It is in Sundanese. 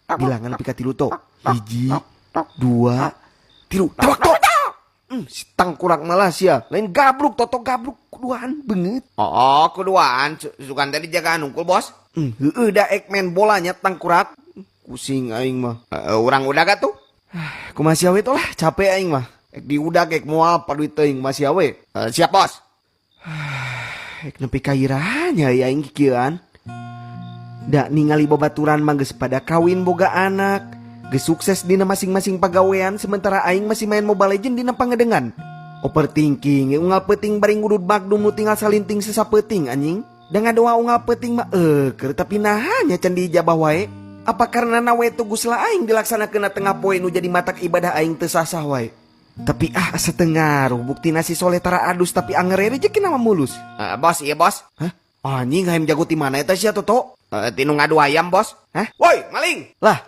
Bilangan nepi ka 3, To. Hiji, dua, tilu. Tewak, To. Si tangkurak malah sia. Lain gabruk, Toto, gabruk kuduaan beungeut. Oh, kuduaan sugan teh dijagaan hungkul, Bos. Heueuh da ek main bolanya tangkurak. Pusing aing mah. Urang udah gak tuh? Kumaha sia we, To, lah, capek aing mah. Ek diudag ek moal paduit teuing masih we. Siap, Bos. Ek nepi ka iraha nya ya aing kikieuan? Da ningali babaturan mah geus pada kawin, boga anak, geus sukses dina masing-masing pagawean, sementara aing masih main Mobile Legend dina pangedengan. Overthinking, unggal peuting bari ngudud Magnum nu tinggal salinting sesapeuting, anjing. Da ngadoa unggal peuting mah keur, tapi naha nya can diijabah wae? Apa karena nawaitu gusla aing dilaksanakeun tengah poe nu jadi matak ibadah aing teu sah-sah wae? Tapi ah, asa teu ngaruh, buktina si soleh tara adus tapi anger rezekina mah mulus. Bos, iya, Bos. Hah? Anjing, hayam jago ti mana eta sia, Toto? Tinu ngadu ayam, Bos. Hah? Woi, maling. Lah,